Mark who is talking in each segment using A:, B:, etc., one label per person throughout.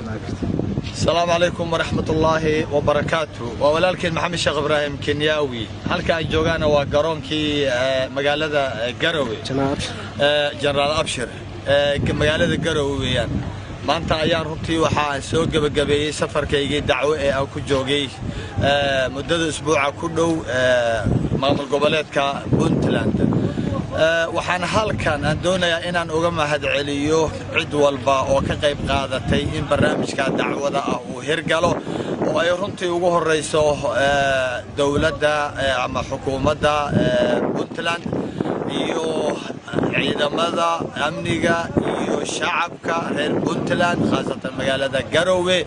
A: Asalaamu calaykum waraxmatullaahi wabarakaatu. Waa walaalkeen Maxamed Sheekh Ibraahim Kenyaawi. Halka aan joogaana waa garoonkii magaalada Garowe, Jenaraal Abshir, magaalada Garowe weeyaan. Maanta ayaan runtii waxa aan soo gebagabeeyey safarkaygii dacwo ee aan ku joogay muddada isbuuca ku dhow maamul goboleedka Puntland. Waxaan halkan aan doonayaa inaan uga mahadceliyo cid walba oo ka qayb qaadatay in barnaamijka dacwada ah uu hirgalo, oo ay runtii ugu horrayso dowladda ama xukuumadda Puntland iyo ciidamada amniga iyo shacabka reer Puntland, khaasatan magaalada Garowe.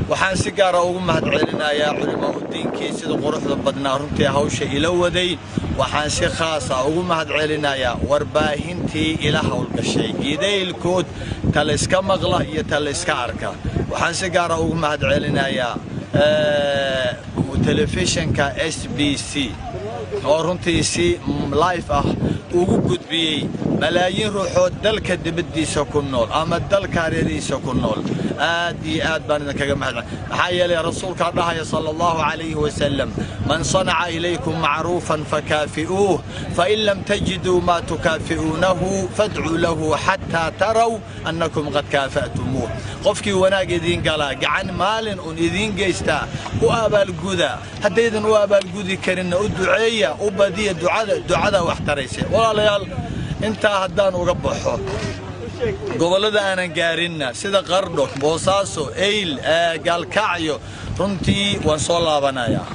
A: Waxaan si gaara ugu mahadcelinayaa culimaa udiinkii sida quruxda badnaa runtii hawsha ila waday. Waxaan si khaasa ugu mahadcelinayaa warbaahintii ila howlgashay idaylkood, talayska maqla iyo talayska arka. Waxaan si gaara ugu mahadcelinayaa telefishinka SBC oo runtii si life ah ugu gudbiyey malaayiin ruuxood dalka dibaddiisa ku nool ama dalka hareerihiisa ku nool. Aad iyo aad baan idinkaga mahad, maxaa yeelay rasuulkaa dhahaya sala Allahu calayhi wasalam: "Man sanaca ilaykum macruufan fakaafi'uuh, fain lam tajiduu maa tukaafi'uunahu fadcuu lahu xataa taraw annakum qad kaafa'tumuuh." Qofkii wanaag idiin galaa, gacan maalin un idiin geystaa, u abaalguda. Haddaydan u abaalgudi karinna, u duceeya, u badiya ducada, ducada wax taraysa. Walaalayaal, intaa haddaan uga baxo, gobollada aanan gaarinna sida Qardho, Boosaaso, Eyl, Gaalkacyo, runtii waan soo laabanayaa.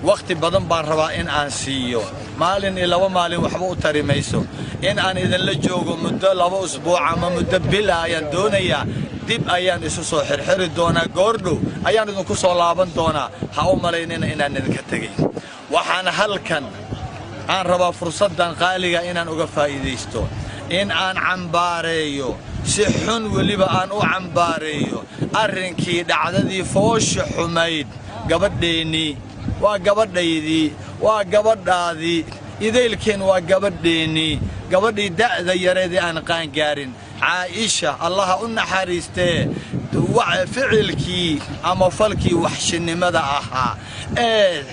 A: Wakhti badan baan rabaa in aan siiyo. Maalin iyo 2 maalin waxba u tari mayso. In aan idinla joogo muddo 2 usbuuc ama muddo bil ah ayaan doonayaa. Dib ayaan isu soo xirxiri doonaa, goordhow ayaan idinku soo laaban doonaa. Ha u malaynina inaan idinka tegay. Waxaan halkan aan rabaa fursaddan qaaliga inaan uga faa'iidaysto in aan cambaareeyo, si xun weliba aan u cambaareeyo, arrinkii dhacdadii foosha xumayd. Gabadheennii, waa gabadhaydii, waa gabadhaadii, idaylkeen waa gabadheennii, gabadhii da'da yareedii aan qaangaarin, Caa'isha, Allaha u naxariistee, ficilkii ama falkii waxshinimada ahaa ee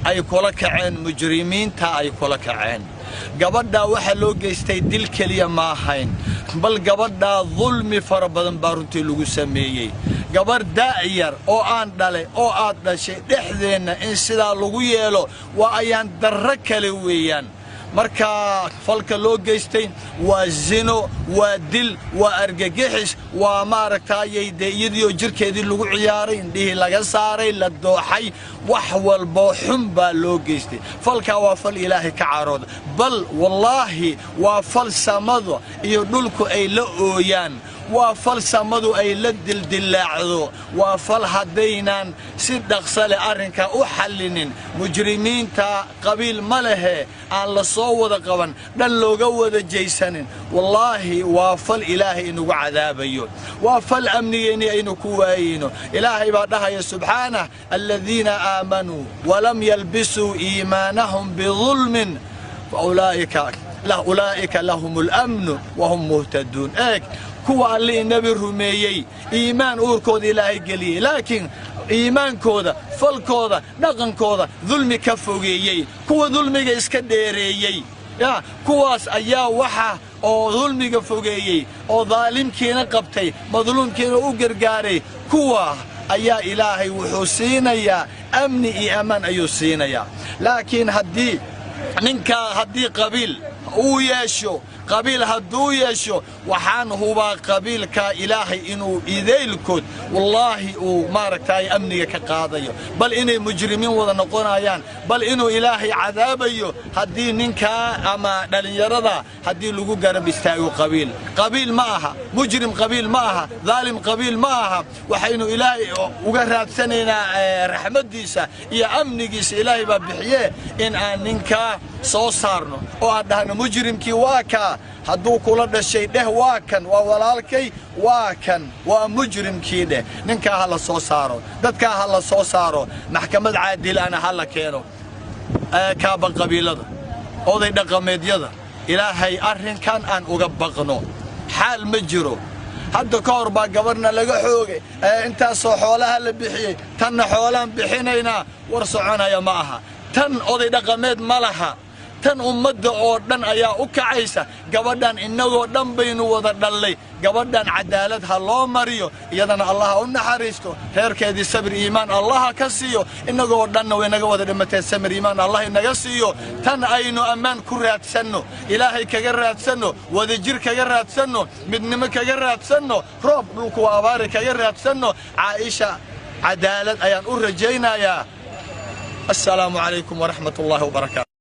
A: ay kula kaceen mujrimiinta ay kula kaceen gabadhaa. Waxaa loo geystay dil keliya ma ahayn, bal gabadhaa dulmi fara badan baa runtii lagu sameeyey. Gabarh da'yar oo aan dhalay oo aad dhashay dhexdeenna in sidaa lagu yeelo waa ayaan darro kale weeyaan. Marka falka loo geystay waa zino, waa dil, waa argagixis, waa maaragtaayay dee iyadiioo jirkeedii lagu ciyaaray, indhihii laga saaray, la dooxay, wax walboo xun baa loo geystay. Falkaa waa fal Ilaahay ka carooda, bal wallaahi waa fal samada iyo dhulku ay la ooyaan, waa fal samadu ay la dildillaacdo, waa fal haddaynaan si dhaqsa leh arrinkaa u xallinin, mujrimiinta qabiil ma lehe aan la soo wada qaban, dhan looga wada jaysanin, wallaahi waa fal Ilaahay inugu cadaabayo, waa fal amnigeennii aynu ku waayeyno. Ilaahay baa dhahaya subxaanah: "Aladiina aamanuu walam yalbisuu iimaanahum bidulmin ulaa'ika lahum alamnu wahum muhtaduun." Eeg, kuwa allihii nebi rumeeyey, iimaan uurkooda Ilaahay geliyey, laakiin iimaankooda, falkooda, dhaqankooda dulmi ka fogeeyey, kuwa dulmiga iska dheereeyey, ya kuwaas ayaa waxa oo dulmiga fogeeyey oo daalimkiina qabtay, madluumkiina u gargaaray, kuwa ayaa Ilaahay wuxuu siinayaa amni iyo ammaan ayuu siinayaa. Laakiin haddii ninkaa, haddii qabiil uu yeesho, qabiil hadduu yeesho, waxaan hubaa qabiilkaa Ilaahay inuu idaylkood wallaahi uu maaragtay amniga ka qaadayo, bal inay mujrimiin wada noqonayaan, bal inuu Ilaahay cadaabayo haddii ninkaa ama dhallinyarada haddii lagu garab istaago qabiil. Qabiil ma aha mujrim, qabiil ma aha daalim, qabiil ma aha. Waxaynu Ilaahay uga raadsanaynaa raxmaddiisa iyo amnigiisa, Ilaahay baa bixiye, in aan ninkaa soo saarno oo aan dhahno: "Mujrimkii waa kaa." Hadduu kula dhashay dheh: "Waa kan, waa walaalkay, waa kan, waa mujrimkii," dheh. Ninkaa ha la soo saaro, dadkaa ha la soo saaro, maxkamad caadilana ha la keeno. Kaaba qabiilada, oday dhaqameedyada, Ilaahay arrinkan aan uga baqno. Xaal ma jiro. Hadda ka hor baa gabarhna laga xoogay, intaasoo xoolaha la bixiyey, tanna xoolaan bixinaynaa. War soconaya ma aha. Tan oday dhaqameed ma laha, tan ummadda oo dhan ayaa u kacaysa. Gabadhan innagoo dhan baynu wada dhallay. Gabadhan cadaalad ha loo mariyo. Iyadana allaha u naxariisto, reerkeedii sabir iimaan allaha ka siiyo. Innagoo dhanna way naga wada dhimatee, samir iimaan allah inaga siiyo. Tan aynu ammaan ku raadsanno, Ilaahay kaga raadsanno, wadajir kaga raadsanno, midnimo kaga raadsanno, roob dhulku waa abaari kaga raadsanno. Caaisha cadaalad ayaan u rajaynayaa. Assalaamu calaykum waraxmat ullaahi wabarakaatu.